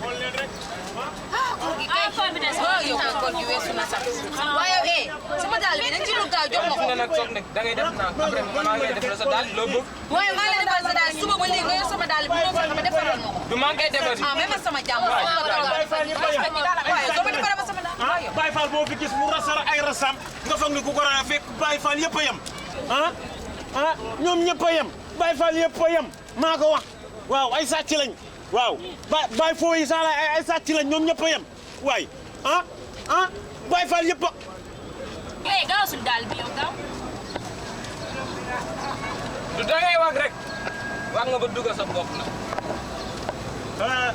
xool leen rek yow kon gi weesu na sax waaye eh sama daal bi dañ ci lu gaaw jox ma ko nga nag soog nag da ngay def naa après maa ngi def la sa daal loo bëgg waaye maa ngi defal sa daal suba ba léegi nga yor sama daal bi moo fexe ma defaral ma ko du maa ngi koy defar ah même sama jàmm waaye soo ma defaral ma sama daal Baye Fall boo fi gis mu rasar ay rasam nga foog ni ku ko raaya fekk Baye Fall yëpp a yem ñoom ñëpp a yem Baye Fall yëpp a yem maa ko wax waaw ay sàcc lañ waaw Baye foo yi sax ay sàcc lañ ñoom ñëpp a yem waay Baye Fall yëpp a gaaw suñu daal bi yow gaaw du da ngay wax rek wax nga ba dugal sa bopp na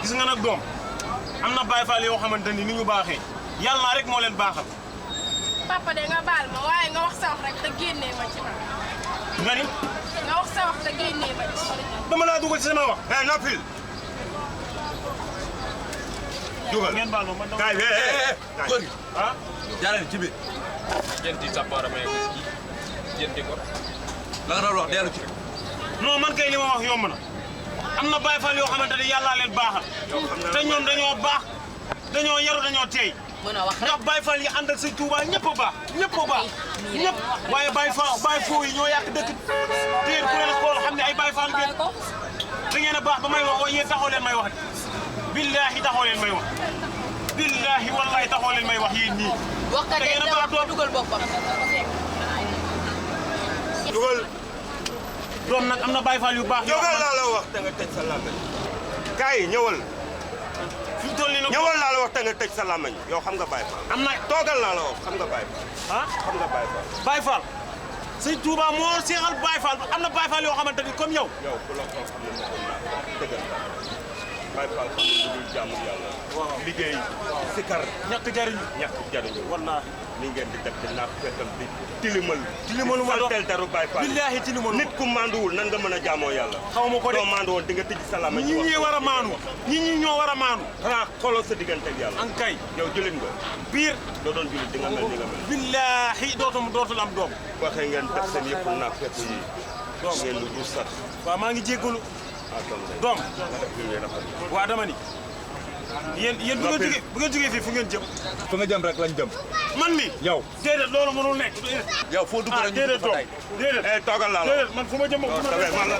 gis nga nag doom am na Baye Fall yoo xamante ni ñu baaxee yàlla rek moo leen baaxal papa de nga baal ma waaye nga wax sa wax rek te génnee ma ci ma nga ni nga wax sa wax te génnee ma ci dama laa dugal ci sama wax noppil dugal ngeen baal ma man kaay góor gi jàllale ci biir jënti sa borom ay ci jënti ko la nga doon wax dellu ci non man kay li ma wax yomb na am na Baye Fall yoo xamante ne yàllaa leen baaxal te ñoom dañoo baax dañoo yaru dañoo teey mën a wax ndax Baye Fall yi ànd ak Sëñ Tuubaa ñëpp a baax ñëpp a baax ñëpp waaye Baye Foo yi ñoo yàq dëkk te ku leen xool xam ne ay Baye Fall ngeen da ngeen a baax ba may wax waaye yéen taxoo leen may wax billaahi taxoo leen may wax billaahi wallaahi taxoo leen may wax yéen nii wax ka de doo dugal boppam dugal doom nag am na Baye Fall yu baax jógal laa la wax te nga tëj sa làmmiñ kaay ñëwal fi mu toll nii nag ñëwal laa la wax te nga tëj sa làmmiñ yow xam nga Baye Fall am na toogal laa la wax xam nga Baye Fall xam nga Baye Fall Baye Fall Sëñ Tuubaa moo seexal Baye Fall am na Baye Fall yoo xamante ni comme yow yow ku la ko xam ne moom naa dëggal Baye Fall xam ne du jaamu yàlla liggéey sikar ñàkk jariñu ñàkk jariñu wallaahi ni ngeen di def di naaf fekkal di tilimal ma doon tel daru Baye Fall billaahi tilimalu nit ku manduwul nan nga mën a jaamoo yàlla xaw ma ko de doo mandu woon di nga tëj sa làmmiñ ñi ñi war a maanu ñi ñoo war a maanu xanaa xooloo sa diggante ak yàlla an kay yow jullit nga biir doo doon jullit di nga mel ni nga mel billaahi dootul am doom waxee ngeen def seen yëpp naaf fekk yi ngeen lu du sat waaw maa ngi jéggalu doom waa dama ni yéen bu ngeen jógee fii fu ngeen jëm fu nga jëm rek lañ jëm man mi yow déedéet loolu mënul nekk yow foo dugg rek ñu déedéet doom déedéet toogal laa la déedéet man fu ma jëm man la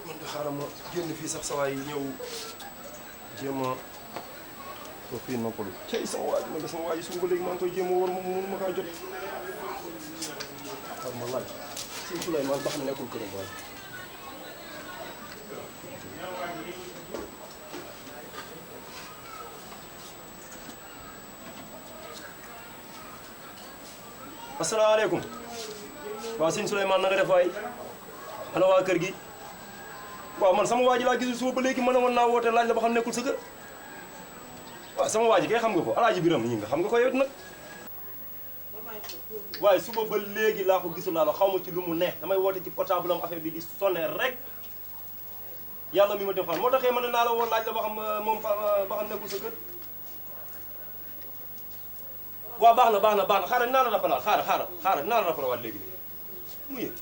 man de xaaral ma génn fii sax sa waay ñëw jéem a toog fii noppalu cey sama waay man de sama waay suba ba léegi maa ngi koy jéem a war ma mënu ma kaa jot xaaral ma laaj si Souleymane ba xam ne nekkul këram waay asalaamaaleykum waaw sëñ Souleymane na nga def waay ana waa kër gi waaw man sama waa ji laa gisul suba ba léegi mën a woon naa woote laaj la ba xam nekkul sa kër waaw sama waa ji kay xam nga ko alaaji biram ñi nga xam nga ko yow nag waaye suba ba léegi laa ko gisul laa la xaw ma ci lu mu ne damay woote ci portable am affaire bi di sonné rek yàlla mi ma dem xam moo taxee mën naa la woon laaj la ba xam moom ba xam nekkul sa kër waaw baax na xaaral dinaa la rappalaat xaaral dinaa la rappalaat léegi mu yëg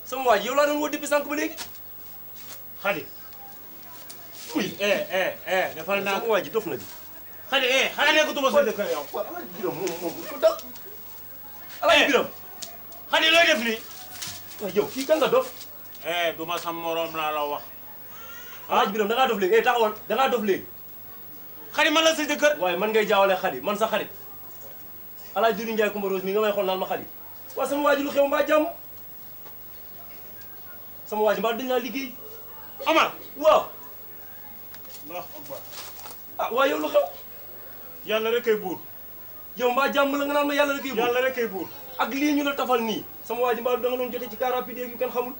sama waa ji yow laa doon woo depuis sànq ba léegi xadi uy defal naa sama waa ji dof na di xadi xadi nekkutuma sa dëkk yow waaw alaaji biram moom ko dal alaaji biram xadi looy def nii waaw yow kii kan nga dof du ma sam morom laa la wax alaaji biram da ngaa dof léegi taxawal da ngaa dof léegi xadi man la sa jëkkër waaye man ngay jaawale xadi man sa xarit alaaji Duri Njaay Kumba Rose mi nga may xool naan ma xadi waaw sama waa ji lu xew mbaa jàmm sama waa ji mbaa dañ laa liggéey Omar waaw ndax Omar waaye yow lu xew yàlla rek kay buur yow mbaa jàmm la nga naan ma yàlla rek kay buur yàlla rek kay buur ak lii ñu la tafal nii sama waa ji mbaa da nga doon jote ci car rapide yu kenn xamul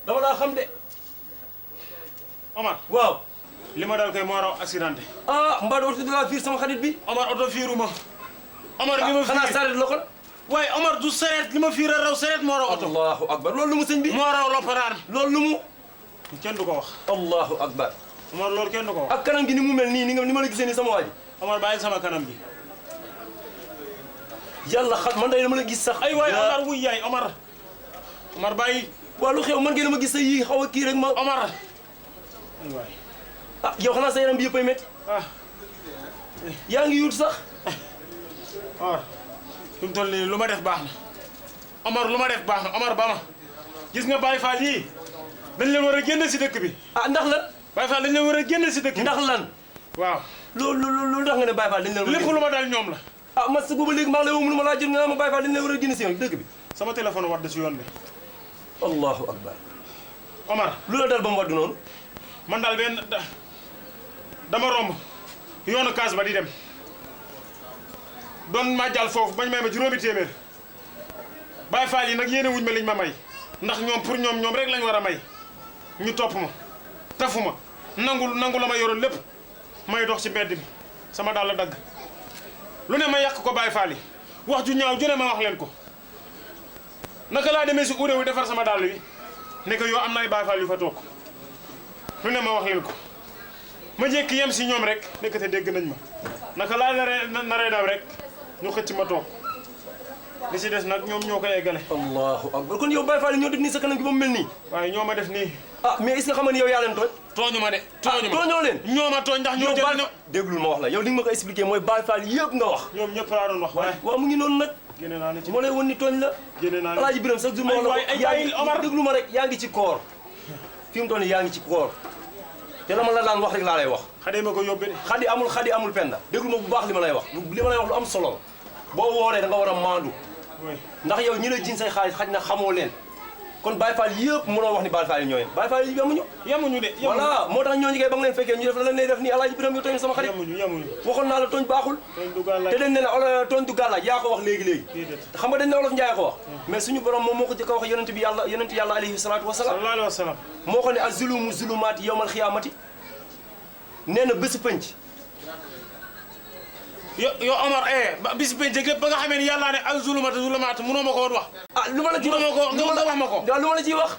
dama laa xam de Omar waaw li ma dal koy moo raw accidenté mbaa oto de la fiir sama xarit bi Omar oto fiiruma Omar li ma xanaa saret la kon waaye Omar du sareet li ma fiir raw sareet moo raw oto allahu akbar loolu lu mu sëñ bi moo raw loparaan loolu lu mu kenn du ko wax allahu akbar Omar loolu kenn du ko wax ak kanam gi ni mu mel nii ni ma la gisee nii sama waa ji Omar bàyyi sama kanam bi yàlla xam man day dama la gis sax. ay waay Omar wuy yaay Omar bàyyi. waa lu xew man ngeen ma gis sa yii xaw a kii rek ma. Omar ay waay. ah yow xanaa sa yaram bi yëppay métti. yaa ngi yuut sax. Omar fi mu toll nii lu ma def baax na Omar lu ma def baax na Omar ba ma gis nga Baye Fall yii dañ leen war a génne si dëkk bi. ah ndax lan. Baye Fall dañ leen war a génne si dëkk bi. ndax lan. waaw lu tax nga ne Baye Fall dañ leen war a. lépp lu ma dal ñoom la. ah man sa booba léegi maa ngi lay woo mënu ma laa jël nga ma Baye Fall dañ leen war a génne si dëkk bi. sama téléphone wadd si yoon bi. allahu akbar. Omar lu la dal ba mu wadd noonu. man daal dama romb yoonu kaas ba di dem doon ma jàll foofu bañ may ma juróomi téeméer Baye Fall yi nag yéene wuñ ma liñ ma may ndax ñoom pour ñoom rek lañ war a may ñu topp ma tafu ma nangu la ma yoroon lépp may dox ci mbedd bi sama daal la dagg lu ne ma yàq ko Baye Fall yi wax ju ñaaw ju ne ma wax leen ko naka laa demee si urée wi defar sama dàll wi nekk yoo am na ay Baye Fall yu fa toog lu ne ma wax leen ko ma jékki yem si ñoom rek nekkate dégg nañ ma naka laa naree daw rek ñu xëcc ma toog li si des nag ñoom ñoo koy eggale. allahu akbar kon yow Baye Fall ñoo def nii sa kanam gi ba mu mel nii. waaye ñoo ma def nii. ah mais est-ce que xam nga ni yow yaa leen tooñ. tooñu ma de. tooñoo leen. ñoo ma tooñ ndax ñoo jël na. déglul ma wax la yow li nga ma ko expliqué mooy Baye Fall yëpp nga wax. ñoom ñëpp laa doon wax waaye. waaw mu ngi noonu nag. génne naa ne ci moo lay won ni tooñ la. génne naa ne Alaaji Biram chaque jour ma wax la ko yaa ngi déglu ma rek yaa ngi ci koor fi mu toll nii yaa ngi ci koor te la ma la daan wax rek laa lay wax. xade ma ko yóbbee de. xadi amul penda déglu ma bu baax li ma lay wax li ma lay wax lu am solo boo wooree da nga war a maandu ndax yow ñi la jiin say xaalis xaj na xamoo leen kon Baye Fall yëpp mënoo wax ni Baye Fall yi ñooy Baye Fall yi yemuñu de voilà moo tax ñooñu kay ba nga leen fekkee ñu def la lay def nii Alaaji Biram yow tooñ sama xarit yemuñu waxoon naa la tooñ baaxul te dañ ne la tooñ du gàllaaj yaa ko wax léegi xam nga dañ ne Olof Njaay ko wax mais suñu borom moom moo ko jëkk a wax yonent yàlla alayhi salaatu wasalaam moo ko ne az zulumu zulumaati yawmal xiyaamati nee na bésu penc yo Omar bis penc lépp ba nga xamee ni yàlla ne al zulumaat mënoo ma ko woon wax. lu ma la ci wax wax ma ko. waaw lu ma la ciy wax.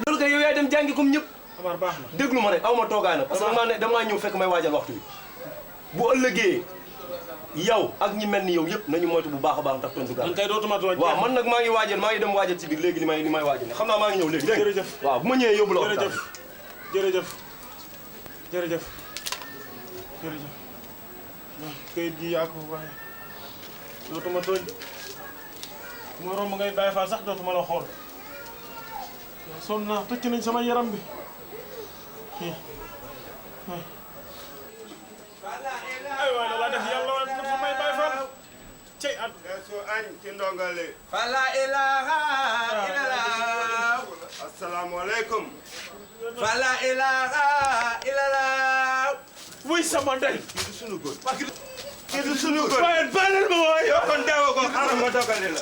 loolu kay yow yaay dem jàngi comme ñëpp. Omar baax na déglu ma rek aw ma toogaay na parce que damaa ñëw fekk may waajal waxtu bi bu ëllëgee yow ak ñi mel ni yow yëpp nañu moytu bu baax a baax ndax tontu gaal. man kay dootuma tooñ. waaw man nag maa ngi dem waajal ci biir léegi li may waajal xam naa maa ngi ñëw léegi. jërëjëf waaw bu ma ñëwee yóbbu la waxtaan. jërëjëf kayit gi yaa ko waxee dootuma tooñ bu ma romb ngay Baye Fall sax dootuma la xool sonn naa tëcc nañ sama yaram bi ay waay la def yàlla wa dafa may Baye Fall cey at so añ ci ndongale fala ilaha illallah asalaamaaleykum fala ilaha illallah wuy sama ndey kii du sunu góor waaye kon deewoo ko xaaral ma dogali la